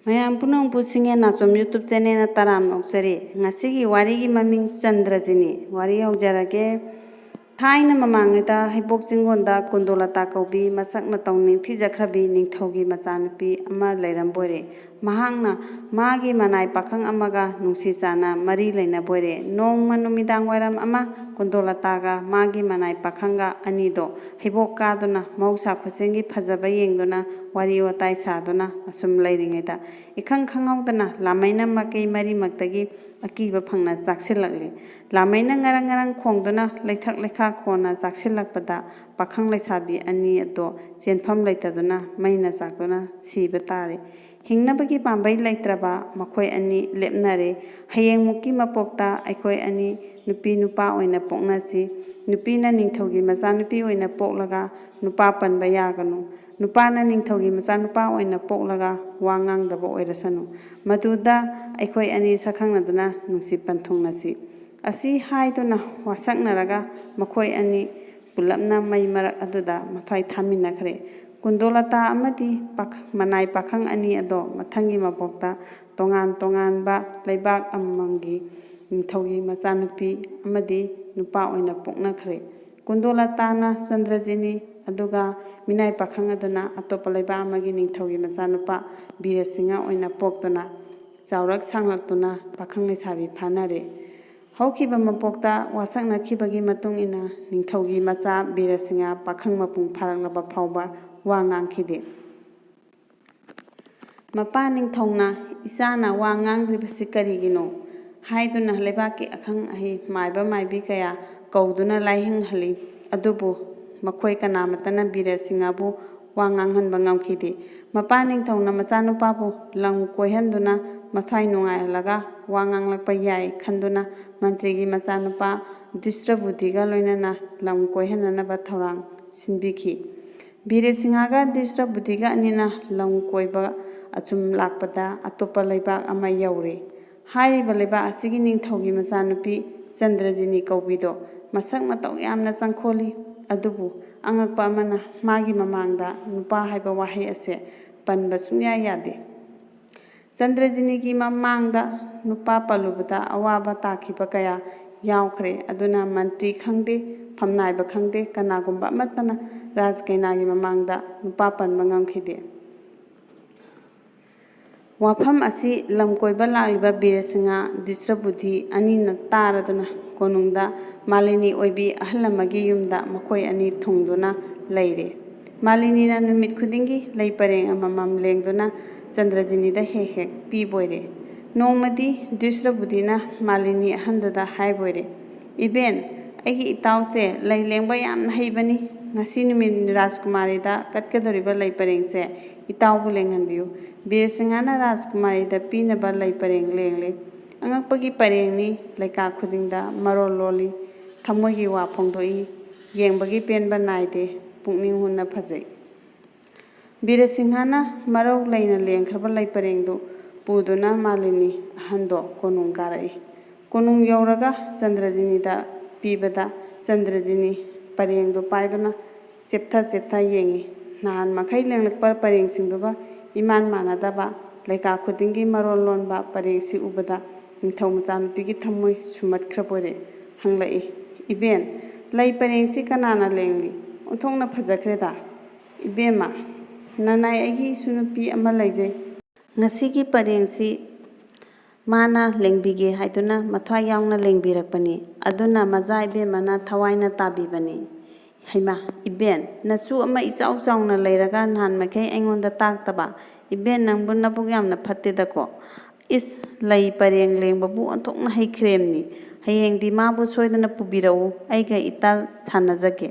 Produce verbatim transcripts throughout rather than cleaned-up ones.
ꯃꯌꯥꯝ ꯄꯨꯝꯅꯃꯛꯄꯨ ꯁꯤꯡꯉꯦꯟ ꯅꯥꯆꯣꯝ YouTube channelꯅ ꯇꯔꯥꯝꯅ ꯑꯣꯛꯆꯔꯤ꯫ ꯉꯁꯤꯒꯤ ꯋꯥꯔꯤꯒꯤ ꯃꯃꯤꯡ ꯆꯟꯗ꯭ꯔꯖꯤꯅꯤ꯫ ꯋꯥꯔꯤ ꯍꯧꯖꯔꯒꯦ꯫ ꯊꯥꯏꯅ ꯃꯃꯥꯡꯉꯩꯗ ꯍꯩꯕꯣꯛ ꯆꯤꯡꯒꯣꯟꯗ ꯀꯨꯟꯗꯣꯂꯇꯥ ꯀꯧꯕꯤ ꯃꯁꯛ ꯃꯇꯧ ꯅꯤꯡꯊꯤꯖꯈ꯭ꯔꯕꯤ ꯅꯤꯡꯊꯧꯒꯤ ꯃꯆꯥꯅꯨꯄꯤ ꯑꯃ ꯂꯩꯔꯝꯕꯣꯏꯔꯦ꯫ ꯃꯍꯥꯛꯅ ꯃꯥꯒꯤ ꯃꯅꯥꯏ ꯄꯥꯈꯪ ꯑꯃꯒ ꯅꯨꯡꯁꯤ ꯆꯥꯟꯅ ꯃꯔꯤ ꯂꯩꯅꯕꯣꯏꯔꯦ꯫ ꯅꯣꯡꯃ ꯅꯨꯃꯤꯗꯥꯡ ꯋꯥꯏꯔꯝ ꯑꯃ ꯀꯨꯟꯗꯣꯂꯇꯥꯒ ꯃꯥꯒꯤ ꯃꯅꯥꯏ ꯄꯥꯈꯪꯒ ꯑꯅꯤꯗꯣ ꯍꯩꯕꯣꯛ ꯀꯥꯗꯨꯅ ꯃꯍꯧꯁꯥ ꯈꯨꯠꯁꯦꯝꯒꯤ ꯐꯖꯕ ꯌꯦꯡꯗꯨꯅ ꯋꯥꯔꯤ ꯋꯥꯇꯥꯏ ꯁꯥꯗꯨꯅ ꯑꯁꯨꯝ ꯂꯩꯔꯤꯉꯩꯗ ꯏꯈꯪ ꯈꯪꯍꯧꯗꯅ ꯂꯥꯃꯩꯅ ꯃꯥꯏꯀꯩ ꯃꯔꯤꯃꯛꯇꯒꯤ ꯑꯀꯤꯕ ꯐꯪꯅ ꯆꯥꯛꯁꯤꯜꯂꯛꯂꯤ꯫ ꯂꯥꯃꯩꯅ ꯉꯔꯪ ꯉꯔꯪ ꯈꯣꯡꯗꯨꯅ ꯂꯩꯊꯛ ꯂꯩꯈꯥ ꯈꯣꯟꯅ ꯆꯥꯛꯁꯤꯜꯂꯛꯄꯗ ꯄꯥꯈꯪ ꯂꯩꯁꯥꯕꯤ ꯑꯅꯤ ꯑꯗꯣ ꯆꯦꯟꯐꯝ ꯂꯩꯇꯗꯨꯅ ꯃꯩꯅ ꯆꯥꯛꯇꯨꯅ ꯁꯤꯕ ꯇꯥꯔꯦ꯫ ꯍꯤꯡꯅꯕꯒꯤ ꯄꯥꯝꯕꯩ ꯂꯩꯇ꯭ꯔꯕ ꯃꯈꯣꯏ ꯑꯅꯤ ꯂꯦꯞꯅꯔꯦ꯫ ꯍꯌꯦꯡꯃꯨꯛꯀꯤ ꯃꯄꯣꯛꯇ ꯑꯩꯈꯣꯏ ꯑꯅꯤ ꯅꯨꯄꯤ ꯅꯨꯄꯥ ꯑꯣꯏꯅ ꯄꯣꯛꯅꯁꯤ꯫ ꯅꯨꯄꯤꯅ ꯅꯤꯡꯊꯧꯒꯤ ꯃꯆꯥꯅꯨꯄꯤ ꯑꯣꯏꯅ ꯄꯣꯛꯂꯒ ꯅꯨꯄꯥ ꯄꯟꯕ ꯌꯥꯒꯅꯨ꯫ ꯅꯨꯄꯥꯅ ꯅꯤꯡꯊꯧꯒꯤ ꯃꯆꯥꯅꯨꯄꯥ ꯑꯣꯏꯅ ꯄꯣꯛꯂꯒ ꯋꯥ ꯉꯥꯡꯗꯕ ꯑꯣꯏꯔꯁꯅꯨ꯫ ꯃꯗꯨꯗ ꯑꯩꯈꯣꯏ ꯑꯅꯤ ꯁꯛꯈꯪꯅꯗꯨꯅ ꯅꯨꯡꯁꯤ ꯄꯟꯊꯨꯡꯅꯁꯤ꯫ ꯑꯁꯤ ꯍꯥꯏꯗꯨꯅ ꯋꯥꯁꯛꯅꯔꯒ ꯃꯈꯣꯏ ꯑꯅꯤ ꯄꯨꯂꯞꯅ ꯃꯩ ꯃꯔꯛ ꯑꯗꯨꯗ ꯃꯊ꯭ꯋꯥꯏ ꯊꯥꯃꯤꯟꯅꯈ꯭ꯔꯦ꯫ ꯀꯨꯟꯗꯣꯂꯇꯥ ꯑꯃꯗꯤ ꯄꯥꯈ-, ꯃꯅꯥꯏ ꯄꯥꯈꯪ ꯑꯅꯤ ꯑꯗꯣ ꯃꯊꯪꯒꯤ ꯃꯄꯣꯛꯇ ꯇꯣꯉꯥꯟ ꯇꯣꯉꯥꯟꯕ ꯂꯩꯕꯥꯛ ꯑꯃꯃꯝꯒꯤ ꯅꯤꯡꯊꯧꯒꯤ ꯃꯆꯥꯅꯨꯄꯤ ꯑꯃꯗꯤ ꯅꯨꯄꯥ ꯑꯣꯏꯅ ꯄꯣꯛꯅꯈ꯭ꯔꯦ꯫ ꯀꯨꯟꯗꯣꯂꯇꯥꯅ ꯆꯟꯗ꯭ꯔꯖꯤꯅꯤ, ꯑꯗꯨꯒ ꯃꯤꯅꯥꯏ ꯄꯥꯈꯪ ꯑꯗꯨꯅ ꯑꯇꯣꯞꯄ ꯂꯩꯕꯥꯛ ꯑꯃꯒꯤ ꯅꯤꯡꯊꯧꯒꯤ ꯃꯆꯥꯅꯨꯄꯥ ꯕꯤꯔꯁꯤꯡꯍ ꯑꯣꯏꯅ ꯄꯣꯛꯇꯨꯅ ꯆꯥꯎꯔꯛ ꯁꯥꯡꯂꯛꯇꯨꯅ ꯄꯥꯈꯪ ꯂꯩꯁꯥꯕꯤ ꯐꯥꯅꯔꯦ꯫ ꯍꯧꯈꯤꯕ ꯃꯄꯣꯛꯇ ꯋꯥꯁꯛꯅꯈꯤꯕꯒꯤ ꯃꯇꯨꯡ ꯏꯟꯅ ꯅꯤꯡꯊꯧꯒꯤ ꯃꯆꯥ ꯕꯤꯔꯁꯤꯡꯍ ꯄꯥꯈꯪ ꯃꯄꯨꯡ ꯐꯥꯔꯛꯂꯕ ꯐꯥꯎꯕ ꯋꯥ ꯉꯥꯡꯈꯤꯗꯦ꯫ ꯃꯄꯥ ꯅꯤꯡꯊꯧꯅ "ꯏꯆꯥꯅ ꯋꯥ ꯉꯥꯡꯗ꯭ꯔꯤꯕꯁꯤ ꯀꯔꯤꯒꯤꯅꯣ?" ꯍꯥꯏꯗꯨꯅ ꯂꯩꯕꯥꯛꯀꯤ ꯑꯈꯪ ꯑꯍꯩ ꯃꯥꯏꯕ ꯃꯥꯏꯕꯤ ꯀꯌꯥ ꯀꯧꯗꯨꯅ ꯂꯥꯏꯌꯦꯡꯍꯜꯂꯤ꯫ ꯑꯗꯨꯕꯨ ꯃꯈꯣꯏ ꯀꯅꯥꯃꯠꯇꯅ ꯕꯤꯔꯁꯤꯡꯍꯕꯨ ꯋꯥ ꯉꯥꯡꯍꯟꯕ ꯉꯝꯈꯤꯗꯦ꯫ ꯃꯄꯥ ꯅꯤꯡꯊꯧꯅ ꯃꯆꯥꯅꯨꯄꯥꯕꯨ ꯂꯝ ꯀꯣꯏꯍꯟꯗꯨꯅ ꯃꯊ꯭ꯋꯥꯏ ꯅꯨꯡꯉꯥꯏꯍꯜꯂꯒ ꯋꯥ ꯉꯥꯡꯂꯛꯄ ꯌꯥꯏ ꯈꯟꯗꯨꯅ ꯃꯟꯇ꯭ꯔꯤꯒꯤ ꯃꯆꯥꯅꯨꯄꯥ ꯗ꯭ꯔꯤꯁꯇ꯭ꯔꯕꯨꯇꯤꯒ ꯂꯣꯏꯅꯅ ꯂꯝ ꯀꯣꯏꯍꯟꯅꯅꯕ ꯊꯧꯔꯥꯡ ꯁꯤꯟꯕꯤꯈꯤ꯫ ꯕꯤꯔꯦꯁꯤꯡꯍꯒ ꯗ꯭ꯔꯤꯁꯇ꯭ꯔꯕꯨꯇꯤꯒ ꯑꯅꯤꯅ ꯂꯝ ꯀꯣꯏꯕ ꯑꯁꯨꯝ ꯂꯥꯛꯄꯗ ꯑꯇꯣꯞꯄ ꯂꯩꯕꯥꯛ ꯑꯃ ꯌꯧꯔꯦ꯫ ꯍꯥꯏꯔꯤꯕ ꯂꯩꯕꯥꯛ ꯑꯁꯤꯒꯤ ꯅꯤꯡꯊꯧꯒꯤ ꯃꯆꯥꯅꯨꯄꯤ ꯆꯟꯗ꯭ꯔꯖꯤꯅꯤ ꯀꯧꯕꯤꯗꯣ ꯃꯁꯛ ꯃꯇꯧ ꯌꯥꯝꯅ ꯆꯪꯈꯣꯜꯂꯤ꯫ ꯑꯗꯨꯕꯨ ꯑꯉꯛꯄ ꯑꯃꯅ ꯃꯥꯒꯤ ꯃꯃꯥꯡꯗ ꯅꯨꯄꯥ ꯍꯥꯏꯕ ꯋꯥꯍꯩ ꯑꯁꯦ ꯄꯟꯕ ꯁꯨꯡꯌꯥ ꯌꯥꯗꯦ꯫ ꯆꯟꯗ꯭ꯔꯖꯤꯅꯤꯒꯤ ꯃꯃꯥꯡꯗ ꯅꯨꯄꯥ ꯄꯜꯂꯨꯕꯗ ꯑꯋꯥꯕ ꯇꯥꯈꯤꯕ ꯀꯌꯥ ꯌꯥꯎꯈ꯭ꯔꯦ꯫ ꯑꯗꯨꯅ ꯃꯟꯇ꯭ꯔꯤ ꯈꯪꯗꯦ, ꯐꯝꯅꯥꯏꯕ ꯈꯪꯗꯦ, ꯀꯅꯥꯒꯨꯝꯕ ꯑꯃꯠꯇꯅ ꯔꯥꯖ ꯀꯩꯅꯥꯒꯤ ꯃꯃꯥꯡꯗ ꯅꯨꯄꯥ ꯄꯟꯕ ꯉꯝꯈꯤꯗꯦ꯫ ꯋꯥꯐꯝ ꯑꯁꯤ ꯂꯝ ꯀꯣꯏꯕ ꯂꯥꯛꯂꯤꯕ ꯕꯤꯔꯁꯤꯡꯍ, ꯗ꯭ꯔꯤꯁ꯭ꯔꯕꯨꯙꯤ ꯑꯅꯤꯅ ꯇꯥꯔꯗꯨꯅ ꯀꯣꯅꯨꯡꯗ ꯃꯥꯂꯤꯅꯤ ꯑꯣꯏꯕꯤ ꯑꯍꯜ ꯑꯃꯒꯤ ꯌꯨꯝꯗ ꯃꯈꯣꯏ ꯑꯅꯤ ꯊꯨꯡꯗꯨꯅ ꯂꯩꯔꯦ꯫ ꯃꯥꯂꯤꯅꯤꯅ ꯅꯨꯃꯤꯠ ꯈꯨꯗꯤꯡꯒꯤ ꯂꯩ ꯄꯔꯦꯡ ꯑꯃꯃꯝ ꯂꯦꯡꯗꯨꯅ ꯆꯟꯗ꯭ꯔꯖꯤꯅꯤꯗ ꯍꯦꯛ ꯍꯦꯛ ꯄꯤꯕꯣꯏꯔꯦ꯫ ꯅꯣꯡꯃꯗꯤ ꯗ꯭ꯔꯤꯁ꯭ꯔꯕꯨꯙꯤꯅ ꯃꯥꯂꯤꯅꯤ ꯑꯍꯟꯗꯨꯗ ꯍꯥꯏꯕꯣꯏꯔꯦ, "ꯏꯕꯦꯟ, ꯑꯩꯒꯤ ꯏꯇꯥꯎꯁꯦ ꯂꯩ ꯂꯦꯡꯕ ꯌꯥꯝꯅ ꯍꯩꯕꯅꯤ꯫ ꯉꯁꯤ ꯅꯨꯃꯤꯠ ꯔꯥꯖꯀꯨꯃꯥꯔꯤꯗ ꯀꯠꯀꯗꯧꯔꯤꯕ ꯂꯩ ꯄꯔꯦꯡꯁꯦ ꯏꯇꯥꯎꯕꯨ ꯂꯦꯡꯍꯟꯕꯤꯌꯨ꯫" ꯕꯤꯔꯁꯤꯡꯍꯅ ꯔꯥꯖꯀꯨꯃꯥꯔꯤꯗ ꯄꯤꯅꯕ ꯂꯩ ꯄꯔꯦꯡ ꯂꯦꯡꯂꯦ꯫ ꯑꯉꯛꯄꯒꯤ ꯄꯔꯦꯡꯅꯤ, ꯂꯩꯀꯥ ꯈꯨꯗꯤꯡꯗ ꯃꯔꯣꯜ ꯂꯣꯜꯂꯤ, ꯊꯃꯣꯏꯒꯤ ꯋꯥ ꯐꯣꯡꯗꯣꯛꯏ, ꯌꯦꯡꯕꯒꯤ ꯄꯦꯟꯕ ꯅꯥꯏꯗꯦ, ꯄꯨꯛꯅꯤꯡ ꯍꯨꯅ ꯐꯖꯩ꯫ ꯕꯤꯔꯁꯤꯡꯍꯅ ꯃꯔꯧ ꯂꯩꯅ ꯂꯦꯡꯈ꯭ꯔꯕ ꯂꯩ ꯄꯔꯦꯡꯗꯨ ꯄꯨꯗꯨꯅ ꯃꯥꯂꯤꯅꯤ ꯑꯍꯟꯗꯣ ꯀꯣꯅꯨꯡ ꯀꯥꯔꯛꯏ꯫ ꯀꯣꯅꯨꯡ ꯌꯧꯔꯒ ꯆꯟꯗ꯭ꯔꯖꯤꯅꯤꯗ ꯄꯤꯕꯗ, ꯆꯟꯗ꯭ꯔꯖꯤꯅꯤ ꯄꯔꯦꯡꯗꯨ ꯄꯥꯏꯗꯨꯅ ꯆꯦꯞꯊ ꯆꯦꯞꯊ ꯌꯦꯡꯏ꯫ ꯅꯍꯥꯟ ꯃꯈꯩ ꯂꯦꯡꯂꯛꯄ ꯄꯔꯦꯡꯁꯤꯡꯗꯨꯒ ꯏꯃꯥꯟ ꯃꯥꯟꯅꯗꯕ, ꯂꯩꯀꯥ ꯈꯨꯗꯤꯡꯒꯤ ꯃꯔꯣꯜ ꯂꯣꯟꯕ ꯄꯔꯦꯡꯁꯤ ꯎꯕꯗ ꯅꯤꯡꯊꯧ ꯃꯆꯥꯅꯨꯄꯤꯒꯤ ꯊꯃꯣꯏ ꯁꯨꯝꯍꯠꯈ꯭ꯔꯕꯣꯏꯔꯦ꯫ ꯍꯪꯂꯛꯏ, "ꯏꯕꯦꯟ, ꯂꯩ ꯄꯔꯦꯡꯁꯤ ꯀꯅꯥꯅ ꯂꯦꯡꯂꯤ? ꯑꯣꯟꯊꯣꯛꯅ ꯐꯖꯈ꯭ꯔꯦꯗ!" "ꯏꯕꯦꯝꯃ, ꯅꯅꯥꯏ ꯑꯩꯒꯤ ꯏꯁꯨ ꯅꯨꯄꯤ ꯑꯃ ꯂꯩꯖꯩ꯫ ꯉꯁꯤꯒꯤ ꯄꯔꯦꯡꯁꯤ ꯃꯥꯅ ꯂꯦꯡꯕꯤꯒꯦ ꯍꯥꯏꯗꯨꯅ ꯃꯊ꯭ꯋꯥꯏ ꯌꯥꯎꯅ ꯂꯦꯡꯕꯤꯔꯛꯄꯅꯤ꯫ ꯑꯗꯨꯅ ꯃꯖꯥ ꯏꯕꯦꯝꯃꯅ ꯊꯋꯥꯏꯅ ꯇꯥꯕꯤꯕꯅꯤ꯫" "ꯍꯩꯃꯥ, ꯏꯕꯦꯟ, ꯅꯁꯨ ꯑꯃ ꯏꯆꯥꯎ ꯆꯥꯎꯅ ꯂꯩꯔꯒ ꯅꯍꯥꯟ ꯃꯈꯩ ꯑꯩꯉꯣꯟꯗ ꯇꯥꯛꯇꯕ? ꯏꯕꯦꯟ, ꯅꯪꯕꯨ ꯅꯕꯨꯛ ꯌꯥꯝꯅ ꯐꯠꯇꯦꯗꯀꯣ꯫ ꯏꯁ, ꯂꯩ ꯄꯔꯦꯡ ꯂꯦꯡꯕꯕꯨ ꯑꯣꯟꯊꯣꯛꯅ ꯍꯩꯈ꯭ꯔꯦꯝꯅꯤ꯫ ꯍꯌꯦꯡꯗꯤ ꯃꯥꯕꯨ ꯁꯣꯏꯗꯅ ꯄꯨꯕꯤꯔꯛꯎ, ꯑꯩꯒ ꯏꯇꯥ ꯁꯥꯟꯅꯖꯒꯦ꯫"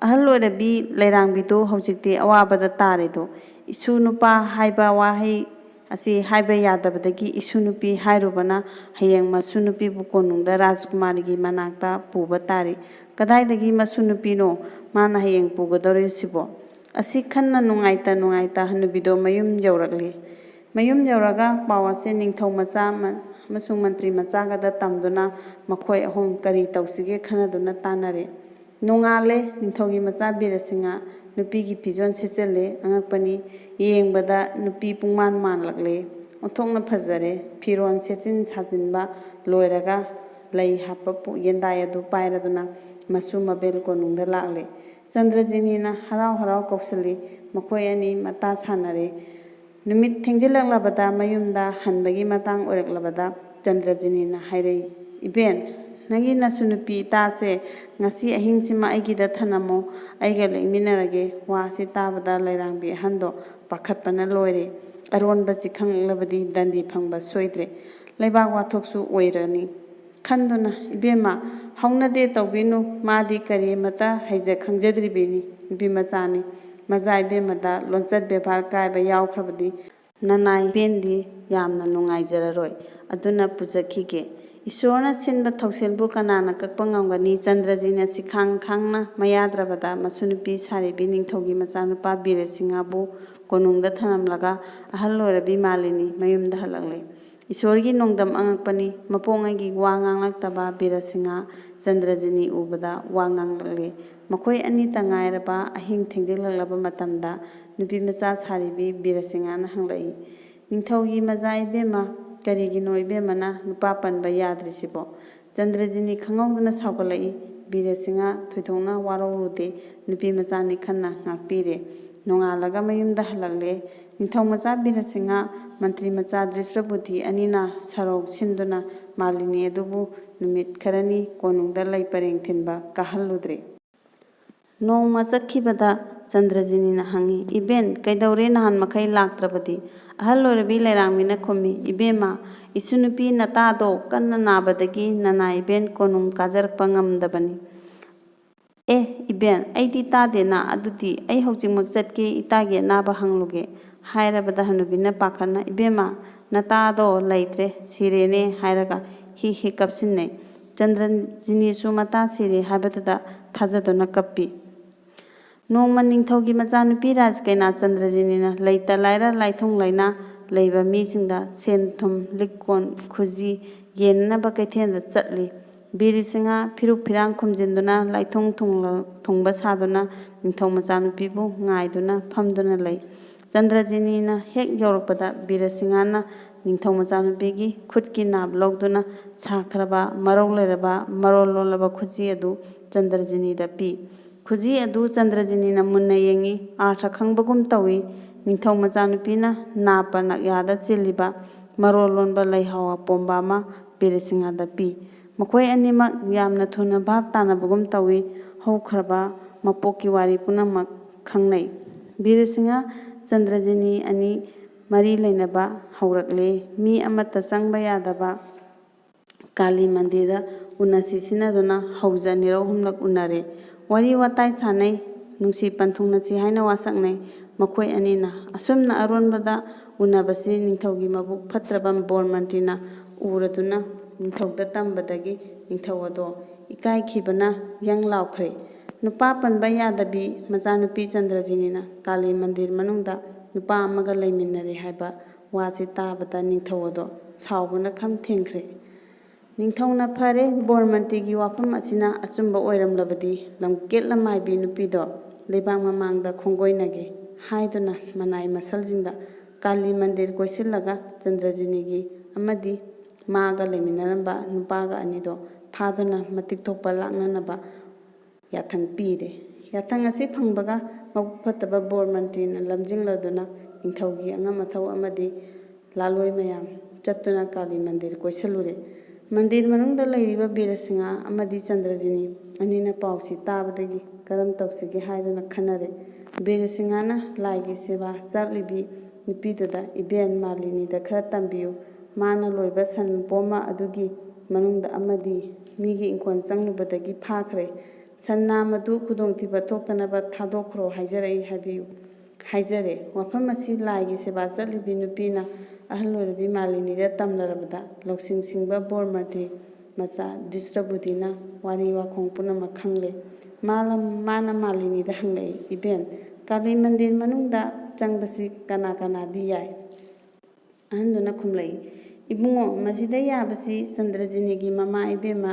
ꯑꯍꯜ ꯑꯣꯏꯔꯕꯤ ꯂꯩꯔꯥꯡꯕꯤꯗꯨ ꯍꯧꯖꯤꯛꯇꯤ ꯑꯋꯥꯕꯗ ꯇꯥꯔꯦꯗꯣ꯫ ꯏꯁꯨ ꯅꯨꯄꯥ ꯍꯥꯏꯕ ꯋꯥꯍꯩ ꯑꯁꯤ ꯍꯥꯏꯕ ꯌꯥꯗꯕꯗꯒꯤ ꯏꯁꯨ ꯅꯨꯄꯤ ꯍꯥꯏꯔꯨꯕꯅ ꯍꯌꯦꯡ ꯃꯁꯨ ꯅꯨꯄꯤꯕꯨ ꯀꯣꯅꯨꯡꯗ ꯔꯥꯖꯀꯨꯃꯥꯔꯤꯒꯤ ꯃꯅꯥꯛꯇ ꯄꯨꯕ ꯇꯥꯔꯤ꯫ ꯀꯗꯥꯏꯗꯒꯤ ꯃꯁꯨ ꯅꯨꯄꯤꯅꯣ ꯃꯥꯅ ꯍꯌꯦꯡ ꯄꯨꯒꯗꯧꯔꯤꯁꯤꯕꯣ? ꯑꯁꯤ ꯈꯟꯅ ꯅꯨꯡꯉꯥꯏꯇ ꯅꯨꯡꯉꯥꯏꯇ ꯍꯅꯨꯕꯤꯗꯣ ꯃꯌꯨꯝ ꯌꯧꯔꯛꯂꯤ꯫ ꯃꯌꯨꯝ ꯌꯧꯔꯒ ꯄꯥꯎ ꯑꯁꯤ ꯅꯤꯡꯊꯧ ꯃꯆꯥ ꯑꯃ-, ꯑꯃꯁꯨꯡ ꯃꯟꯇ꯭ꯔꯤ ꯃꯆꯥꯒꯗ ꯇꯝꯗꯨꯅ ꯃꯈꯣꯏ ꯑꯍꯨꯝ ꯀꯔꯤ ꯇꯧꯁꯤꯒꯦ ꯈꯟꯅꯗꯨꯅ ꯇꯥꯟꯅꯔꯦ꯫ ꯅꯣꯡꯉꯥꯜꯂꯦ, ꯅꯤꯡꯊꯧꯒꯤ ꯃꯆꯥ ꯕꯤꯔꯁꯤꯡꯍ ꯅꯨꯄꯤꯒꯤ ꯐꯤꯖꯣꯜ ꯁꯦꯠꯆꯜꯂꯦ꯫ ꯑꯉꯛꯄꯅꯤ, ꯌꯦꯡꯕꯗ ꯅꯨꯄꯤ ꯄꯨꯡꯃꯥꯟ ꯃꯥꯟꯂꯛꯂꯦ꯫ ꯑꯣꯟꯊꯣꯛꯅ ꯐꯖꯔꯦ꯫ ꯐꯤꯔꯣꯜ ꯁꯦꯠꯆꯤꯟ ꯁꯥꯖꯤꯟꯕ ꯂꯣꯏꯔꯒ ꯂꯩ ꯍꯥꯞꯄ ꯄꯨ-, ꯌꯦꯟꯗꯥꯏ ꯑꯗꯨ ꯄꯥꯏꯔꯗꯨꯅ ꯃꯁꯨ ꯃꯕꯦꯜ ꯀꯣꯅꯨꯡꯗ ꯂꯥꯛꯂꯦ꯫ ꯆꯟꯗ꯭ꯔꯖꯤꯅꯤꯅ ꯍꯔꯥꯎ ꯍꯔꯥꯎ ꯀꯧꯁꯤꯜꯂꯤ꯫ ꯃꯈꯣꯏ ꯑꯅꯤ ꯃꯇꯥ ꯁꯥꯟꯅꯔꯦ꯫ ꯅꯨꯃꯤꯠ ꯊꯦꯡꯖꯤꯜꯂꯛꯂꯕꯗ ꯃꯌꯨꯝꯗ ꯍꯟꯕꯒꯤ ꯃꯇꯥꯡ ꯑꯣꯏꯔꯛꯂꯕꯗ ꯆꯟꯗ꯭ꯔꯖꯤꯅꯤꯅ ꯍꯥꯏꯔꯛꯏ, "ꯏꯕꯦꯟ, ꯅꯪꯒꯤ ꯅꯁꯨ ꯅꯨꯄꯤ ꯏꯇꯥꯁꯦ ꯉꯁꯤ ꯑꯍꯤꯡꯁꯤꯃ ꯑꯩꯒꯤꯗ ꯊꯅꯝꯃꯣ, ꯑꯩꯒ ꯂꯦꯛꯃꯤꯟꯅꯔꯒꯦ꯫" ꯋꯥꯁꯤ ꯇꯥꯕꯗ ꯂꯩꯔꯥꯡꯕꯤ ꯑꯍꯟꯗꯣ ꯄꯥꯈꯠꯄꯅ ꯂꯣꯏꯔꯦ꯫ ꯑꯔꯣꯟꯕꯁꯤ ꯈꯪꯂꯛꯂꯕꯗꯤ ꯗꯟꯗꯤ ꯐꯪꯕ ꯁꯣꯏꯗ꯭ꯔꯦ꯫ ꯂꯩꯕꯥꯛ ꯋꯥꯊꯣꯛꯁꯨ ꯑꯣꯏꯔꯅꯤ ꯈꯟꯗꯨꯅ, "ꯏꯕꯦꯝꯃ, ꯍꯧꯅꯗꯦ ꯇꯧꯕꯤꯅꯨ, ꯃꯥꯗꯤ ꯀꯔꯤ ꯑꯃꯠꯇ ꯍꯩꯖ ꯈꯪꯖꯗ꯭ꯔꯤꯕꯤꯅꯤ, ꯅꯨꯄꯤ ꯃꯆꯥꯅꯤ꯫ ꯃꯆꯥ ꯏꯕꯦꯝꯃꯗ ꯂꯣꯟꯆꯠ ꯕꯦꯕꯥꯔ ꯀꯥꯏꯕ ꯌꯥꯎꯈ꯭ꯔꯕꯗꯤ ꯅꯅꯥꯏ ꯏꯕꯦꯟꯗꯤ ꯌꯥꯝꯅ ꯅꯨꯡꯉꯥꯏꯖꯔꯔꯣꯏ꯫ ꯑꯗꯨꯅ ꯄꯨꯖꯈꯤꯒꯦ꯫ ꯏꯁꯣꯔꯅ ꯁꯤꯟꯕ ꯊꯧꯁꯤꯜꯕꯨ ꯀꯅꯥꯅ ꯀꯛꯄ ꯉꯝꯒꯅꯤ?" ꯆꯟꯗ꯭ꯔꯖꯤꯅ ꯁꯤꯈꯥꯡ ꯈꯥꯡꯅ ꯃꯌꯥꯗ꯭ꯔꯕꯗ ꯃꯁꯨ ꯅꯨꯄꯤ ꯁꯥꯔꯤꯕꯤ ꯅꯤꯡꯊꯧꯒꯤ ꯃꯆꯥꯅꯨꯄꯥ ꯕꯤꯔꯁꯤꯡꯍꯕꯨ ꯀꯣꯅꯨꯡꯗ ꯊꯅꯝꯂꯒ ꯑꯍꯜ ꯑꯣꯏꯔꯕꯤ ꯃꯥꯂꯤꯅꯤ ꯃꯌꯨꯝꯗ ꯍꯜꯂꯛꯂꯦ꯫ ꯏꯁꯣꯔꯒꯤ ꯅꯣꯡꯗꯝ ꯑꯉꯛꯄꯅꯤ꯫ ꯃꯄꯣꯛꯉꯩꯒꯤ ꯋꯥ ꯉꯥꯡꯂꯛꯇꯕ ꯕꯤꯔꯁꯤꯡꯍ ꯆꯟꯗ꯭ꯔꯖꯤꯅꯤ ꯎꯕꯗ ꯋꯥ ꯉꯥꯡꯂꯛꯂꯦ꯫ ꯃꯈꯣꯏ ꯑꯅꯤꯇ ꯉꯥꯏꯔꯕ ꯑꯍꯤꯡ ꯊꯦꯡꯖꯤꯜꯂꯛꯂꯕ ꯃꯇꯝꯗ ꯅꯨꯄꯤ ꯃꯆꯥ ꯁꯥꯔꯤꯕꯤ ꯕꯤꯔꯁꯤꯡꯍꯅ ꯍꯪꯂꯛꯏ, "ꯅꯤꯡꯊꯧꯒꯤ ꯃꯆꯥ ꯏꯕꯦꯝꯃ, ꯀꯔꯤꯒꯤꯅꯣ ꯏꯕꯦꯝꯃꯅ ꯅꯨꯄꯥ ꯄꯟꯕ ꯌꯥꯗ꯭ꯔꯤꯁꯤꯕꯣ?" ꯆꯟꯗ꯭ꯔꯖꯤꯅꯤ ꯈꯪꯍꯧꯗꯅ ꯁꯥꯎꯒꯠꯂꯛꯏ꯫ ꯕꯤꯔꯁꯤꯡꯍ ꯊꯣꯏꯗꯣꯛꯅ ꯋꯥꯔꯧꯔꯨꯗꯦ꯫ ꯅꯨꯄꯤ ꯃꯆꯥꯅꯤ ꯈꯟꯅ ꯉꯥꯛꯄꯤꯔꯦ꯫ ꯅꯣꯡꯉꯥꯜꯂꯒ ꯃꯌꯨꯝꯗ ꯍꯜꯂꯛꯂꯦ꯫ ꯅꯤꯡꯊꯧ ꯃꯆꯥ ꯕꯤꯔꯁꯤꯡꯍ, ꯃꯟꯇ꯭ꯔꯤ ꯃꯆꯥ ꯗ꯭ꯔꯤꯁ꯭ꯔꯕꯨꯇꯤ ꯑꯅꯤꯅ ꯁꯔꯧ ꯁꯤꯟꯗꯨꯅ ꯃꯥꯂꯤꯅꯤ ꯑꯗꯨꯕꯨ ꯅꯨꯃꯤꯠ ꯈꯔꯅꯤ ꯀꯣꯅꯨꯡꯗ ꯂꯩ ꯄꯔꯦꯡ ꯊꯤꯟꯕ ꯀꯥꯍꯜꯂꯨꯗ꯭ꯔꯦ꯫ ꯅꯣꯡꯃ ꯆꯠꯈꯤꯕꯗ ꯆꯟꯗ꯭ꯔꯖꯤꯅꯤꯅ ꯍꯪꯉꯤ, "ꯏꯕꯦꯟ, ꯀꯩꯗꯧꯔꯦ ꯅꯍꯥꯟ ꯃꯈꯩ ꯂꯥꯛꯇ꯭ꯔꯕꯗꯤ?" ꯑꯍꯜ ꯑꯣꯏꯔꯕꯤ ꯂꯩꯔꯥꯡꯕꯤꯅ ꯈꯨꯝꯃꯤ, "ꯏꯕꯦꯝꯃ, ꯏꯁꯨ ꯅꯨꯄꯤ ꯅꯇꯥꯗꯣ ꯀꯟꯅ ꯅꯥꯕꯗꯒꯤ ꯅꯅꯥ ꯏꯕꯦꯟ ꯀꯣꯅꯨꯡ ꯀꯥꯖꯔꯛꯄ ꯉꯝꯗꯕꯅꯤ꯫" "ꯑꯦ ꯏꯕꯦꯟ, ꯑꯩꯗꯤ ꯇꯥꯗꯦꯅ, ꯑꯗꯨꯗꯤ ꯑꯩ ꯍꯧꯖꯤꯛꯃꯛ ꯆꯠꯀꯦ, ꯏꯇꯥꯒꯤ ꯑꯅꯥꯕ ꯍꯪꯂꯨꯒꯦ" ꯍꯥꯏꯔꯕꯗ ꯍꯅꯨꯕꯤꯅ ꯄꯥꯈꯠꯅ, "ꯏꯕꯦꯝꯃ, ꯅꯇꯥꯗꯣ ꯂꯩꯇ꯭ꯔꯦ, ꯁꯤꯔꯦꯅꯦ" ꯍꯥꯏꯔꯒ ꯍꯤ ꯍꯤ ꯀꯞꯁꯤꯟꯅꯩ꯫ ꯆꯟꯗ꯭ꯔꯖꯤꯅꯤꯁꯨ ꯃꯇꯥ ꯁꯤꯔꯦ ꯍꯥꯏꯕꯗꯨꯗ ꯊꯥꯖꯗꯨꯅ ꯀꯞꯄꯤ꯫ ꯅꯣꯡꯃ ꯅꯤꯡꯊꯧꯒꯤ ꯃꯆꯥꯅꯨꯄꯤ ꯔꯥꯖꯀꯩꯅꯥ ꯆꯟꯗ꯭ꯔꯖꯤꯅꯤꯅ ꯂꯩꯇ ꯂꯥꯏꯔ ꯂꯥꯏꯊꯨꯡ ꯂꯩꯅꯥ ꯂꯩꯕ ꯃꯤꯁꯤꯡꯗ ꯁꯦꯟ ꯊꯨꯝ, ꯂꯤꯛ ꯀꯣꯟ, ꯈꯨꯖꯤ ꯌꯦꯟꯅꯅꯕ ꯀꯩꯊꯦꯜꯗ ꯆꯠꯂꯤ꯫ ꯕꯤꯔꯁꯤꯡꯍ ꯐꯤꯔꯨꯛ ꯐꯤꯔꯥꯡ ꯈꯨꯝꯖꯤꯟꯗꯨꯅ ꯂꯥꯏꯊꯨꯡ ꯊꯨꯡꯂ-, ꯊꯨꯡꯕ ꯁꯥꯗꯨꯅ ꯅꯤꯡꯊꯧ ꯃꯆꯥꯅꯨꯄꯤꯕꯨ ꯉꯥꯏꯗꯨꯅ ꯐꯝꯗꯨꯅ ꯂꯩ꯫ ꯆꯟꯗ꯭ꯔꯖꯤꯅꯤꯅ ꯍꯦꯛ ꯌꯧꯔꯛꯄꯗ ꯕꯤꯔꯁꯤꯡꯍꯥꯅ ꯅꯤꯡꯊꯧ ꯃꯆꯥꯅꯨꯄꯤꯒꯤ ꯈꯨꯠꯀꯤ ꯅꯥꯞ ꯂꯧꯗꯨꯅ ꯁꯥꯈ꯭ꯔꯕ, ꯃꯔꯧ ꯂꯩꯔꯕ, ꯃꯔꯣꯜ ꯂꯣꯜꯂꯕ ꯈꯨꯖꯤ ꯑꯗꯨ ꯆꯟꯗ꯭ꯔꯖꯤꯅꯤꯗ ꯄꯤ꯫ ꯈꯨꯖꯤ ꯑꯗꯨ ꯆꯟꯗ꯭ꯔꯖꯤꯅꯤꯅ ꯃꯨꯟꯅ ꯌꯦꯡꯏ, ꯑꯥꯔꯊ ꯈꯪꯕꯒꯨꯝ ꯇꯧꯏ꯫ ꯅꯤꯡꯊꯧ ꯃꯆꯥꯅꯨꯄꯤꯅ ꯅꯥꯞꯄ ꯅꯥꯛꯌꯥꯗ ꯆꯤꯜꯂꯤꯕ ꯃꯔꯣꯜ ꯂꯣꯟꯕ ꯂꯩꯍꯥꯎ ꯑꯄꯣꯝꯕ ꯑꯃ ꯕꯤꯔꯁꯤꯡꯍꯗ ꯄꯤ꯫ ꯃꯈꯣꯏ ꯑꯅꯤꯃꯛ ꯌꯥꯝꯅ ꯊꯨꯅ ꯚꯥꯞ ꯇꯥꯅꯕꯒꯨꯝ ꯇꯧꯏ꯫ ꯍꯧꯈ꯭ꯔꯕ ꯃꯄꯣꯛꯀꯤ ꯋꯥꯔꯤ ꯄꯨꯝꯅꯃꯛ ꯈꯪꯅꯩ꯫ ꯕꯤꯔꯁꯤꯡꯍ ꯆꯟꯗ꯭ꯔꯖꯤꯅꯤ ꯑꯅꯤ ꯃꯔꯤ ꯂꯩꯅꯕ ꯍꯧꯔꯛꯂꯦ꯫ ꯃꯤ ꯑꯃꯠꯇ ꯆꯪꯕ ꯌꯥꯗꯕ ꯀꯥꯂꯤ ꯃꯟꯗꯤꯔꯗ ꯎꯅꯁꯤ ꯁꯤꯟꯅꯗꯨꯅ ꯍꯧꯖ ꯅꯤꯔꯧ ꯑꯍꯨꯝꯂꯛ ꯎꯅꯔꯦ꯫ ꯋꯥꯔꯤ ꯋꯥꯇꯥꯏ ꯁꯥꯟꯅꯩ, ꯅꯨꯡꯁꯤ ꯄꯟꯊꯨꯡꯅꯁꯤ ꯍꯥꯏꯅ ꯋꯥꯁꯛꯅꯩ꯫ ꯃꯈꯣꯏ ꯑꯅꯤꯅ ꯑꯁꯨꯝꯅ ꯑꯔꯣꯟꯕꯗ ꯎꯅꯕꯁꯤ ꯅꯤꯡꯊꯧꯒꯤ ꯃꯕꯨꯛ ꯐꯠꯇ꯭ꯔꯕ ꯕꯣꯔ ꯃꯟꯇ꯭ꯔꯤꯅ ꯎꯔꯗꯨꯅ ꯅꯤꯡꯊꯧꯗ ꯇꯝꯕꯗꯒꯤ ꯅꯤꯡꯊꯧ ꯑꯗꯣ ꯏꯀꯥꯏꯈꯤꯕꯅ ꯌꯪ ꯂꯥꯎꯈ꯭ꯔꯦ꯫ ꯅꯨꯄꯥ ꯄꯟꯕ ꯌꯥꯗꯕꯤ ꯃꯆꯥꯅꯨꯄꯤ ꯆꯟꯗ꯭ꯔꯖꯤꯅꯤꯅ ꯀꯥꯂꯤ ꯃꯟꯗꯤꯔ ꯃꯅꯨꯡꯗ ꯅꯨꯄꯥ ꯑꯃꯒ ꯂꯩꯃꯤꯟꯅꯔꯦ ꯍꯥꯏꯕ ꯋꯥꯁꯤ ꯇꯥꯕꯗ ꯅꯤꯡꯊꯧ ꯑꯗꯣ ꯁꯥꯎꯕꯅ ꯈꯝ ꯊꯦꯡꯈ꯭ꯔꯦ꯫ ꯅꯤꯡꯊꯧꯅ ꯐꯔꯦ, ꯕꯣꯔ ꯃꯟꯇ꯭ꯔꯤꯒꯤ ꯋꯥꯐꯝ ꯑꯁꯤꯅ ꯑꯆꯨꯝꯕ ꯑꯣꯏꯔꯝꯂꯕꯗꯤ ꯂꯝꯀꯦꯠ ꯂꯃꯥꯏꯕꯤ ꯅꯨꯄꯤꯗꯣ ꯂꯩꯕꯥꯛ ꯃꯃꯥꯡꯗ ꯈꯣꯡꯒꯣꯏꯅꯒꯦ ꯍꯥꯏꯗꯨꯅ ꯃꯅꯥꯏ ꯃꯁꯜꯁꯤꯡꯗ ꯀꯥꯂꯤ ꯃꯟꯗꯤꯔ ꯀꯣꯏꯁꯤꯜꯂꯒ ꯆꯟꯗ꯭ꯔꯖꯤꯅꯤꯒꯤ ꯑꯃꯗꯤ ꯃꯥꯒ ꯂꯩꯃꯤꯟꯅꯔꯝꯕ ꯅꯨꯄꯥꯒ ꯑꯅꯤꯗꯣ ꯐꯥꯗꯨꯅ ꯃꯇꯤꯛ ꯊꯣꯛꯄ ꯂꯥꯛꯅꯅꯕ ꯌꯥꯊꯪ ꯄꯤꯔꯦ꯫ ꯌꯥꯊꯪ ꯑꯁꯤ ꯐꯪꯕꯒ ꯃꯕꯨꯛ ꯐꯠꯇꯕ ꯕꯣꯔ ꯃꯟꯇ꯭ꯔꯤꯅ ꯂꯝꯖꯤꯡꯂꯗꯨꯅ ꯅꯤꯡꯊꯧꯒꯤ ꯑꯉꯝ ꯑꯊꯧ ꯑꯃꯗꯤ ꯂꯥꯂꯣꯏ ꯃꯌꯥꯝ ꯆꯠꯇꯨꯅ ꯀꯥꯂꯤ ꯃꯟꯗꯤꯔ ꯀꯣꯏꯁꯜꯂꯨꯔꯦ꯫ ꯃꯟꯗꯤꯔ ꯃꯅꯨꯡꯗ ꯂꯩꯔꯤꯕ ꯕꯤꯔꯁꯤꯡꯍ ꯑꯃꯗꯤ ꯆꯟꯗ꯭ꯔꯖꯤꯅꯤ ꯑꯅꯤꯅ ꯄꯥꯎꯁꯤ ꯇꯥꯕꯗꯒꯤ ꯀꯔꯝ ꯇꯧꯁꯤꯒꯦ ꯍꯥꯏꯗꯨꯅ ꯈꯟꯅꯔꯦ꯫ ꯕꯤꯔꯁꯤꯡꯍꯅ ꯂꯥꯏꯒꯤ ꯁꯦꯕꯥ ꯆꯠꯂꯤꯕꯤ ꯅꯨꯄꯤꯗꯨꯗ, "ꯏꯕꯦꯟ ꯃꯥꯂꯤꯅꯤꯗ ꯈꯔ ꯇꯝꯕꯤꯌꯨ꯫ ꯃꯥꯅ ꯂꯣꯏꯕ ꯁꯟ ꯄꯣꯝꯃ ꯑꯗꯨꯒꯤ ꯃꯅꯨꯡꯗ ꯑꯃꯗꯤ ꯃꯤꯒꯤ ꯏꯪꯈꯣꯜ ꯆꯪꯂꯨꯕꯗꯒꯤ ꯐꯥꯈ꯭ꯔꯦ꯫ ꯁꯟ ꯅꯥꯝ ꯑꯗꯨ ꯈꯨꯗꯣꯡꯊꯤꯕ ꯊꯣꯛꯇꯅꯕ ꯊꯥꯗꯣꯛꯈ꯭ꯔꯣ ꯍꯥꯏꯖꯔꯛꯏ ꯍꯥꯏꯕꯤꯌꯨ" ꯍꯥꯏꯖꯔꯦ꯫ ꯋꯥꯐꯝ ꯑꯁꯤ ꯂꯥꯏꯒꯤ ꯁꯦꯕꯥ ꯆꯠꯂꯤꯕꯤ ꯅꯨꯄꯤꯅ ꯑꯍꯜ ꯑꯣꯏꯔꯕꯤ ꯃꯥꯂꯤꯅꯤꯗ ꯇꯝꯂꯔꯕꯗ ꯂꯧꯁꯤꯡ ꯁꯤꯡꯕ ꯕꯣꯔ ꯃꯟꯇ꯭ꯔꯤ ꯃꯆꯥ ꯗ꯭ꯔꯤꯁꯇꯕꯨꯗꯤꯅ ꯋꯥꯔꯤ ꯋꯥꯈꯣꯡ ꯄꯨꯝꯅꯃꯛ ꯈꯪꯂꯦ꯫ ꯃꯥꯂꯝ-, ꯃꯥꯅ ꯃꯥꯂꯤꯅꯤꯗ ꯍꯪꯂꯛꯏ, "ꯏꯕꯦꯟ, ꯀꯥꯂꯤ ꯃꯟꯗꯤꯔ ꯃꯅꯨꯡꯗ ꯆꯪꯕꯁꯤ ꯀꯅꯥ ꯀꯅꯥꯗꯤ ꯌꯥꯏ?" ꯑꯍꯟꯗꯨꯅ ꯈꯨꯝꯂꯛꯏ, "ꯏꯕꯨꯡꯉꯣ, ꯃꯁꯤꯗ ꯌꯥꯕꯁꯤ ꯆꯟꯗ꯭ꯔꯖꯤꯅꯤꯒꯤ ꯃꯃꯥ ꯏꯕꯦꯝꯃ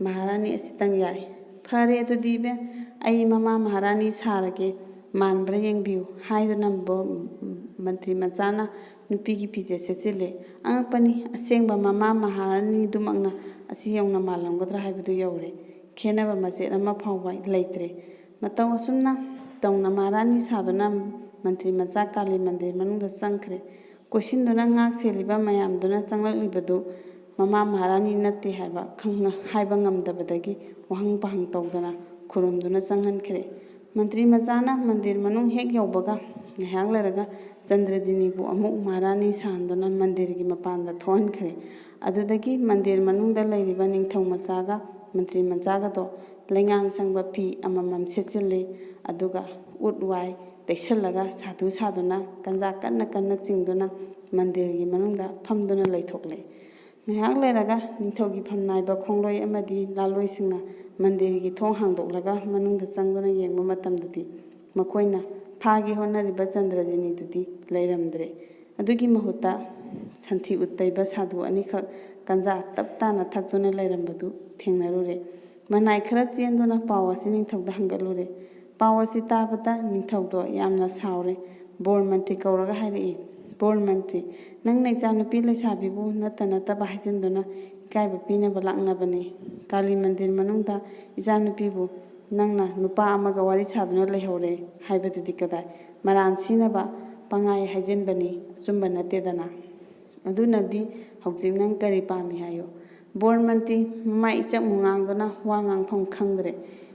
ꯃꯍꯥꯔꯥꯅꯤ ꯑꯁꯤꯇꯪ ꯌꯥꯏ"꯫ "ꯐꯔꯦ ꯑꯗꯨꯗꯤ ꯏꯕꯦꯟ, ꯑꯩ ꯃꯃꯥ ꯃꯍꯥꯔꯥꯅꯤ ꯁꯥꯔꯒꯦ꯫ ꯃꯥꯟꯕ꯭ꯔꯥ ꯌꯦꯡꯕꯤꯌꯨ" ꯍꯥꯏꯗꯨꯅ ꯕꯣ-, ꯃꯟꯇ꯭ꯔꯤ ꯃꯆꯥꯅ ꯅꯨꯄꯤꯒꯤ ꯐꯤꯖꯦꯠ ꯁꯦꯠꯆꯤꯜꯂꯦ꯫ ꯑꯉꯛꯄꯅꯤ, ꯑꯁꯦꯡꯕ ꯃꯃꯥ ꯃꯍꯥꯔꯥꯅꯤꯗꯨꯃꯛꯅ ꯑꯁꯤ ꯌꯧꯅ ꯃꯥꯜꯂꯝꯒꯗ꯭ꯔꯥ ꯍꯥꯏꯕꯗꯨ ꯌꯧꯔꯦ꯫ ꯈꯦꯟꯅꯕ ꯃꯆꯦꯠ ꯑꯃ ꯐꯥꯎꯕ ꯂꯩꯇ꯭ꯔꯦ꯫ ꯃꯇꯧ ꯑꯁꯨꯝꯅ ꯇꯧꯅ ꯃꯍꯥꯔꯥꯅꯤ ꯁꯥꯗꯨꯅ ꯃꯟꯇ꯭ꯔꯤ ꯃꯆꯥ ꯀꯥꯂꯤ ꯃꯟꯗꯤꯔ ꯃꯅꯨꯡꯗ ꯆꯪꯈ꯭ꯔꯦ꯫ ꯀꯣꯏꯁꯤꯟꯗꯨꯅ ꯉꯥꯛ ꯁꯦꯜꯂꯤꯕ ꯃꯌꯥꯝꯗꯨꯅ ꯆꯪꯂꯛꯂꯤꯕꯗꯨ ꯃꯃꯥ ꯃꯍꯥꯔꯥꯅꯤ ꯅꯠꯇꯦ ꯍꯥꯏꯕ ꯈꯪ-, ꯍꯥꯏꯕ ꯉꯝꯗꯕꯗꯒꯤ ꯋꯥꯍꯪ ꯄꯥꯍꯪ ꯇꯧꯗꯅ ꯈꯨꯔꯨꯝꯗꯨꯅ ꯆꯪꯍꯟꯈ꯭ꯔꯦ꯫ ꯃꯟꯇ꯭ꯔꯤ ꯃꯆꯥꯅ ꯃꯟꯗꯤꯔ ꯃꯅꯨꯡ ꯍꯦꯛ ꯌꯧꯕꯒ ꯉꯥꯏꯍꯥꯛ ꯂꯩꯔꯒ ꯆꯟꯗ꯭ꯔꯖꯤꯅꯤꯕꯨ ꯑꯃꯨꯛ ꯃꯍꯥꯔꯥꯅꯤ ꯁꯥꯍꯟꯗꯨꯅ ꯃꯟꯗꯤꯔꯒꯤ ꯃꯄꯥꯟꯗ ꯊꯣꯛꯍꯟꯈ꯭ꯔꯦ꯫ ꯑꯗꯨꯗꯒꯤ ꯃꯟꯗꯤꯔ ꯃꯅꯨꯡꯗ ꯂꯩꯔꯤꯕ ꯅꯤꯡꯊꯧ ꯃꯆꯥꯒ ꯃꯟꯇ꯭ꯔꯤ ꯃꯆꯥꯒꯗꯣ ꯂꯩꯉꯥꯡ ꯁꯪꯕ ꯐꯤ ꯑꯃꯃꯝ ꯁꯦꯠꯆꯤꯜꯂꯤ꯫ ꯑꯗꯨꯒ ꯎꯠ ꯋꯥꯏ ꯇꯩꯁꯜꯂꯒ ꯁꯥꯗꯨ ꯁꯥꯗꯨꯅ ꯀꯟꯖꯥ ꯀꯟꯅ ꯀꯟꯅ ꯆꯤꯡꯗꯨꯅ ꯃꯟꯗꯤꯔꯒꯤ ꯃꯅꯨꯡꯗ ꯐꯝꯗꯨꯅ ꯂꯩꯊꯣꯛꯂꯦ꯫ ꯉꯥꯏꯍꯥꯛ ꯂꯩꯔꯒ ꯅꯤꯡꯊꯧꯒꯤ ꯐꯝꯅꯥꯏꯕ ꯈꯣꯡꯂꯣꯏ ꯑꯃꯗꯤ ꯂꯥꯂꯣꯏꯁꯤꯡꯅ ꯃꯟꯗꯤꯔꯒꯤ ꯊꯣꯡ ꯍꯥꯡꯗꯣꯛꯂꯒ ꯃꯅꯨꯡꯗ ꯆꯪꯗꯨꯅ ꯌꯦꯡꯕ ꯃꯇꯝꯗꯗꯤ ꯃꯈꯣꯏꯅ ꯐꯥꯒꯦ ꯍꯣꯠꯅꯔꯤꯕ ꯆꯟꯗ꯭ꯔꯖꯤꯅꯤꯗꯨꯗꯤ ꯂꯩꯔꯝꯗ꯭ꯔꯦ꯫ ꯑꯗꯨꯒꯤ ꯃꯍꯨꯠꯇ ꯁꯟꯊꯤ ꯎꯠ ꯇꯩꯕ ꯁꯥꯗꯨ ꯑꯅꯤꯈꯛ ꯀꯟꯖꯥ ꯇꯞ ꯇꯥꯅ ꯊꯛꯇꯨꯅ ꯂꯩꯔꯝꯕꯗꯨ ꯊꯦꯡꯅꯔꯨꯔꯦ꯫ ꯃꯅꯥꯏ ꯈꯔ ꯆꯦꯟꯗꯨꯅ ꯄꯥꯎ ꯑꯁꯤ ꯅꯤꯡꯊꯧꯗ ꯍꯪꯒꯠꯂꯨꯔꯦ꯫ ꯄꯥꯎ ꯑꯁꯤ ꯇꯥꯕꯗ ꯅꯤꯡꯊꯧꯗꯣ ꯌꯥꯝꯅ ꯁꯥꯎꯔꯦ꯫ ꯕꯣꯔ ꯃꯟꯇ꯭ꯔꯤ ꯀꯧꯔꯒ ꯍꯥꯏꯔꯛꯏ, "ꯕꯣꯔ ꯃꯟꯇ꯭ꯔꯤ, ꯅꯪꯅ ꯏꯆꯥꯅꯨꯄꯤ ꯂꯩꯁꯥꯕꯤꯕꯨ ꯅꯠꯇ ꯅꯠꯇꯕ ꯍꯥꯏꯖꯤꯟꯗꯨꯅ ꯏꯀꯥꯏꯕ ꯄꯤꯅꯕ ꯂꯥꯛꯅꯕꯅꯤ꯫ ꯀꯥꯂꯤ ꯃꯟꯗꯤꯔ ꯃꯅꯨꯡꯗ ꯏꯆꯥꯅꯨꯄꯤꯕꯨ ꯅꯪꯅ ꯅꯨꯄꯥ ꯑꯃꯒ ꯋꯥꯔꯤ ꯁꯥꯗꯨꯅ ꯂꯩꯍꯧꯔꯦ ꯍꯥꯏꯕꯗꯨꯗꯤ ꯀꯗꯥꯏ? ꯃꯔꯥꯟ ꯁꯤꯅꯕ ꯄꯉꯥꯏ ꯍꯥꯏꯖꯤꯟꯕꯅꯤ, ꯑꯆꯨꯝꯕ ꯅꯠꯇꯦꯗꯅ꯫ ꯑꯗꯨꯅꯗꯤ ꯍꯧꯖꯤꯛ ꯅꯪ ꯀꯔꯤ ꯄꯥꯝꯃꯤ ꯍꯥꯏꯌꯨ?" ꯕꯣꯔ ꯃꯟꯇ꯭ꯔꯤ ꯃꯃꯥꯏ ꯏꯆꯛꯃꯨ ꯉꯥꯡꯗꯨꯅ ꯋꯥ ꯉꯥꯡꯐꯝ ꯈꯪꯗ꯭ꯔꯦ꯫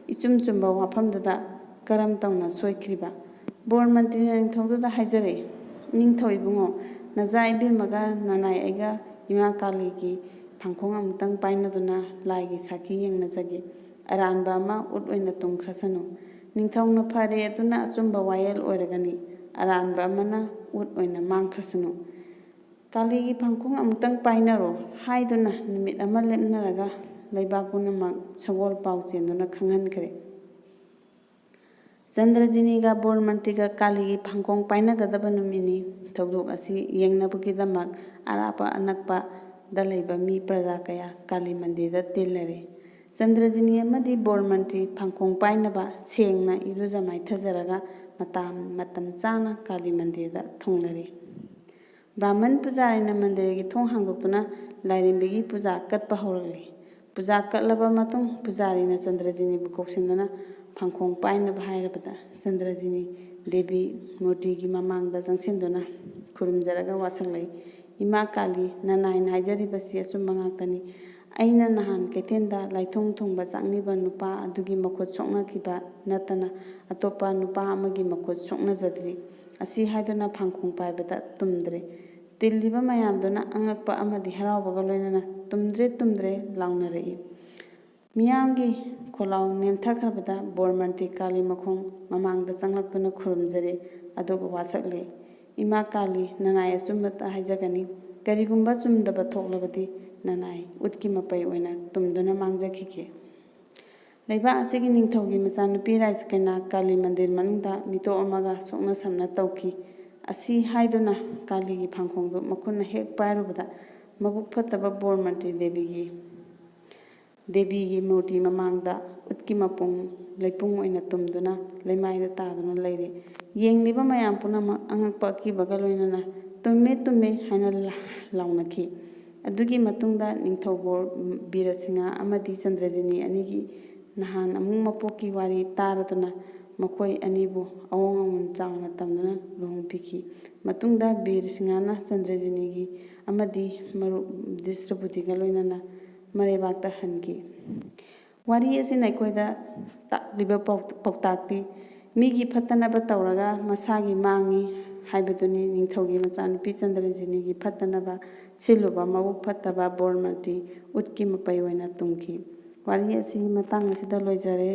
ꯏꯆꯨꯝ ꯆꯨꯝꯕ ꯋꯥꯐꯝꯗꯨꯗ ꯀꯔꯝ ꯇꯧꯅ ꯁꯣꯏꯈ꯭ꯔꯤꯕ? ꯕꯣꯔ ꯃꯟꯇ꯭ꯔꯤꯅ ꯅꯤꯡꯊꯧꯗꯨꯗ ꯍꯥꯏꯖꯔꯦ, "ꯅꯤꯡꯊꯧ ꯏꯕꯨꯡꯉꯣ, ꯅꯆꯥ ꯏꯕꯦꯝꯃꯒ ꯅꯅꯥꯏ ꯑꯩꯒ ꯏꯃꯥ ꯀꯥꯂꯤꯒꯤ ꯐꯥꯡꯈꯣꯡ ꯑꯃꯨꯛꯇꯪ ꯄꯥꯏꯅꯗꯨꯅ ꯂꯥꯏꯒꯤ ꯁꯥꯈꯤ ꯌꯦꯡꯅꯖꯒꯦ꯫ ꯑꯔꯥꯟꯕ ꯑꯃ ꯎꯠ ꯑꯣꯏꯅ ꯇꯨꯝꯈ꯭ꯔꯁꯅꯨ꯫ ꯅꯤꯡꯊꯧꯅ ꯐꯔꯦ ꯑꯗꯨꯅ ꯑꯆꯨꯝꯕ ꯋꯥꯌꯦꯜ ꯑꯣꯏꯔꯒꯅꯤ, ꯑꯔꯥꯟꯕ ꯑꯃꯅ ꯎꯠ ꯑꯣꯏꯅ ꯃꯥꯡꯈ꯭ꯔꯁꯅꯨ꯫ ꯀꯥꯂꯤꯒꯤ ꯐꯥꯡꯈꯣꯡ ꯑꯃꯨꯛꯇꯪ ꯄꯥꯏꯅꯔꯣ" ꯍꯥꯏꯗꯨꯅ ꯅꯨꯃꯤꯠ ꯑꯃ ꯂꯦꯞꯅꯔꯒ ꯂꯩꯕꯥꯛ ꯄꯨꯝꯅꯃꯛ ꯁꯒꯣꯜ ꯄꯥꯎ ꯆꯦꯟꯗꯨꯅ ꯈꯪꯍꯟꯈ꯭ꯔꯦ꯫ ꯆꯟꯗ꯭ꯔꯖꯤꯅꯤꯒ ꯕꯣꯔ ꯃꯟꯇ꯭ꯔꯤꯒ ꯀꯥꯂꯤꯒꯤ ꯐꯥꯡꯈꯣꯡ ꯄꯥꯏꯅꯒꯗꯕ ꯅꯨꯃꯤꯠꯅꯤ꯫ ꯊꯧꯗꯣꯛ ꯑꯁꯤ ꯌꯦꯡꯅꯕꯒꯤꯗꯃꯛ ꯑꯔꯥꯞꯄ ꯑꯅꯛꯄꯗ ꯂꯩꯕ ꯃꯤ ꯄ꯭ꯔꯖꯥ ꯀꯌꯥ ꯀꯥꯂꯤ ꯃꯟꯗꯤꯔꯗ ꯇꯤꯜꯂꯔꯦ꯫ ꯆꯟꯗ꯭ꯔꯖꯤꯅꯤ ꯑꯃꯗꯤ ꯕꯣꯔ ꯃꯟꯇ꯭ꯔꯤ ꯐꯥꯡꯈꯣꯡ ꯄꯥꯏꯅꯕ ꯁꯦꯡꯅ ꯏꯔꯨꯖ ꯃꯥꯏꯊꯖꯔꯒ ꯃꯇꯝ ꯃꯇꯝ ꯆꯥꯅ ꯀꯥꯂꯤ ꯃꯟꯗꯤꯔꯗ ꯊꯨꯡꯂꯔꯤ꯫ ꯕ꯭ꯔꯥꯍꯃꯟ ꯄꯨꯖꯥꯔꯤꯅ ꯃꯟꯗꯤꯔꯒꯤ ꯊꯣꯡ ꯍꯥꯡꯗꯣꯛꯇꯨꯅ ꯂꯥꯏꯔꯦꯝꯕꯤꯒꯤ ꯄꯨꯖꯥ ꯀꯠꯄ ꯍꯧꯔꯛꯂꯤ꯫ ꯄꯨꯖꯥ ꯀꯠꯂꯕ ꯃꯇꯨꯡ ꯄꯨꯖꯥꯔꯤꯅ ꯆꯟꯗ꯭ꯔꯖꯤꯅꯤꯕꯨ ꯀꯧꯁꯤꯟꯗꯨꯅ ꯐꯥꯡꯈꯣꯡ ꯄꯥꯏꯅꯕ ꯍꯥꯏꯔꯕꯗ ꯆꯟꯗ꯭ꯔꯖꯤꯅꯤ ꯗꯦꯕꯤ ꯃꯨꯔꯇꯤꯒꯤ ꯃꯃꯥꯡꯗ ꯆꯪꯁꯤꯟꯗꯨꯅ ꯈꯨꯔꯨꯝꯖꯔꯒ ꯋꯥꯁꯛꯂꯛꯏ, "ꯏꯃꯥ ꯀꯥꯂꯤ, ꯅꯅꯥꯏꯅ ꯍꯥꯏꯖꯔꯤꯕꯁꯤ ꯑꯆꯨꯝꯕ ꯉꯥꯛꯇꯅꯤ꯫ ꯑꯩꯅ ꯅꯍꯥꯟ ꯀꯩꯊꯦꯜꯗ ꯂꯥꯏꯊꯨꯡ ꯊꯣꯡꯕ ꯆꯥꯛꯅꯤꯕ ꯅꯨꯄꯥ ꯑꯗꯨꯒꯤ ꯃꯈꯨꯠ ꯁꯣꯛꯅꯈꯤꯕ ꯅꯠꯇꯅ ꯑꯇꯣꯞꯄ ꯅꯨꯄꯥ ꯑꯃꯒꯤ ꯃꯈꯨꯠ ꯁꯣꯛꯅꯖꯗ꯭ꯔꯤ꯫ ꯑꯁꯤ ꯍꯥꯏꯗꯨꯅ ꯐꯥꯡꯈꯣꯡ ꯄꯥꯏꯕꯗ ꯇꯨꯝꯗ꯭ꯔꯦ꯫ ꯇꯤꯜꯂꯤꯕ ꯃꯌꯥꯝꯗꯨꯅ ꯑꯉꯛꯄ ꯑꯃꯗꯤ ꯍꯔꯥꯎꯕꯒ ꯂꯣꯏꯅꯅ 'ꯇꯨꯝꯗ꯭ꯔꯦ, ꯇꯨꯝꯗ꯭ꯔꯦ' ꯂꯥꯎꯅꯔꯛꯏ꯫ ꯃꯤꯌꯥꯝꯒꯤ ꯈꯣꯜꯂꯥꯎ ꯅꯦꯝꯊꯈ꯭ꯔꯕꯗ ꯕꯣꯔ ꯃꯟꯇ꯭ꯔꯤ ꯀꯥꯂꯤ ꯃꯈꯣꯡ ꯃꯃꯥꯡꯗ ꯆꯪꯂꯛꯇꯨꯅ ꯈꯨꯔꯨꯝꯖꯔꯦ, ꯑꯗꯨꯒ ꯋꯥꯁꯛꯂꯦ, "ꯏꯃꯥ ꯀꯥꯂꯤ, ꯅꯅꯥꯏ ꯑꯆꯨꯝꯕꯇ ꯍꯥꯏꯖꯒꯅꯤ꯫ ꯀꯔꯤꯒꯨꯝꯕ ꯆꯨꯝꯗꯕ ꯊꯣꯛꯂꯕꯗꯤ ꯅꯅꯥꯏ ꯎꯠꯀꯤ ꯃꯄꯩ ꯑꯣꯏꯅ ꯇꯨꯝꯗꯨꯅ ꯃꯥꯡꯖꯈꯤꯒꯦ"꯫ ꯂꯩꯕꯥꯛ ꯑꯁꯤꯒꯤ ꯅꯤꯡꯊꯧꯒꯤ ꯃꯆꯥꯅꯨꯄꯤ ꯔꯥꯖꯀꯟꯌꯥ ꯀꯥꯂꯤ ꯃꯟꯗꯤꯔ ꯃꯅꯨꯡꯗ ꯃꯤꯇꯣꯞ ꯑꯃꯒ ꯁꯣꯛꯅ ꯁꯝꯅ ꯇꯧꯈꯤ꯫ ꯑꯁꯤ ꯍꯥꯏꯗꯨꯅ ꯀꯥꯂꯤꯒꯤ ꯐꯥꯡꯈꯣꯡꯗꯨ ꯃꯈꯨꯠꯅ ꯍꯦꯛ ꯄꯥꯏꯔꯨꯕꯗ ꯃꯕꯨꯛ ꯐꯠꯇꯕ ꯕꯣꯔ ꯃꯟꯇ꯭ꯔꯤ ꯗꯦꯕꯤꯒꯤ, ꯗꯦꯕꯤꯒꯤ ꯃꯨꯔꯇꯤ ꯃꯃꯥꯡꯗ ꯎꯠꯀꯤ ꯃꯄꯨꯡ ꯂꯩꯄꯨꯡ ꯑꯣꯏꯅ ꯇꯨꯝꯗꯨꯅ ꯂꯩꯃꯥꯏꯗ ꯇꯥꯗꯨꯅ ꯂꯩꯔꯦ꯫ ꯌꯦꯡꯂꯤꯕ ꯃꯌꯥꯝ ꯄꯨꯝꯅꯃꯛ ꯑꯉꯛꯄ ꯑꯀꯤꯕꯒ ꯂꯣꯏꯅꯅ "ꯇꯨꯝꯃꯦ, ꯇꯨꯝꯃꯦ" ꯍꯥꯏꯅ ꯂꯥ-, ꯂꯥꯎꯅꯈꯤ꯫ ꯑꯗꯨꯒꯤ ꯃꯇꯨꯡꯗ ꯅꯤꯡꯊꯧ ꯕꯣꯔ-, ꯕꯤꯔꯁꯤꯡꯍ ꯑꯃꯗꯤ ꯆꯟꯗ꯭ꯔꯖꯤꯅꯤ ꯑꯅꯤꯒꯤ ꯅꯍꯥꯟ ꯑꯃꯨꯛ ꯃꯄꯣꯛꯀꯤ ꯋꯥꯔꯤ ꯇꯥꯔꯗꯨꯅ ꯃꯈꯣꯏ ꯑꯅꯤꯕꯨ ꯑꯑꯣꯡ ꯑꯑꯣꯟ ꯆꯥꯎꯅ ꯇꯝꯗꯨꯅ ꯂꯨꯍꯣꯡꯕꯤꯈꯤ꯫ ꯃꯇꯨꯡꯗ ꯕꯤꯔꯁꯤꯡꯍꯅ ꯆꯟꯗ꯭ꯔꯖꯤꯅꯤꯒꯤ ꯑꯃꯗꯤ ꯃꯔꯨꯞ ꯗꯤꯁ꯭ꯔꯕꯨꯗꯤꯒ ꯂꯣꯏꯅꯅ ꯃꯔꯩꯕꯥꯛꯇ ꯍꯟꯈꯤ꯫ ꯋꯥꯔꯤ ꯑꯁꯤꯅ ꯑꯩꯈꯣꯏꯗ ꯇꯥꯛꯂꯤꯕ ꯄꯥꯎ-, ꯄꯥꯎꯇꯥꯛꯇꯤ ꯃꯤꯒꯤ ꯐꯠꯇꯅꯕ ꯇꯧꯔꯒ ꯃꯁꯥꯒꯤ ꯃꯥꯡꯉꯤ ꯍꯥꯏꯕꯗꯨꯅꯤ꯫ ꯅꯤꯡꯊꯧꯒꯤ ꯃꯆꯥꯅꯨꯄꯤ ꯆꯟꯗ꯭ꯔꯖꯤꯅꯤꯒꯤ ꯐꯠꯇꯅꯕ ꯁꯤꯜꯂꯨꯕ ꯃꯕꯨꯛ ꯐꯠꯇꯕ ꯕꯣꯔ ꯃꯟꯇ꯭ꯔꯤ ꯎꯠꯀꯤ ꯃꯄꯩ ꯑꯣꯏꯅ ꯇꯨꯝꯈꯤ꯫ ꯋꯥꯔꯤ ꯑꯁꯤ ꯃꯇꯥꯡ ꯑꯁꯤꯗ ꯂꯣꯏꯖꯔꯦ꯫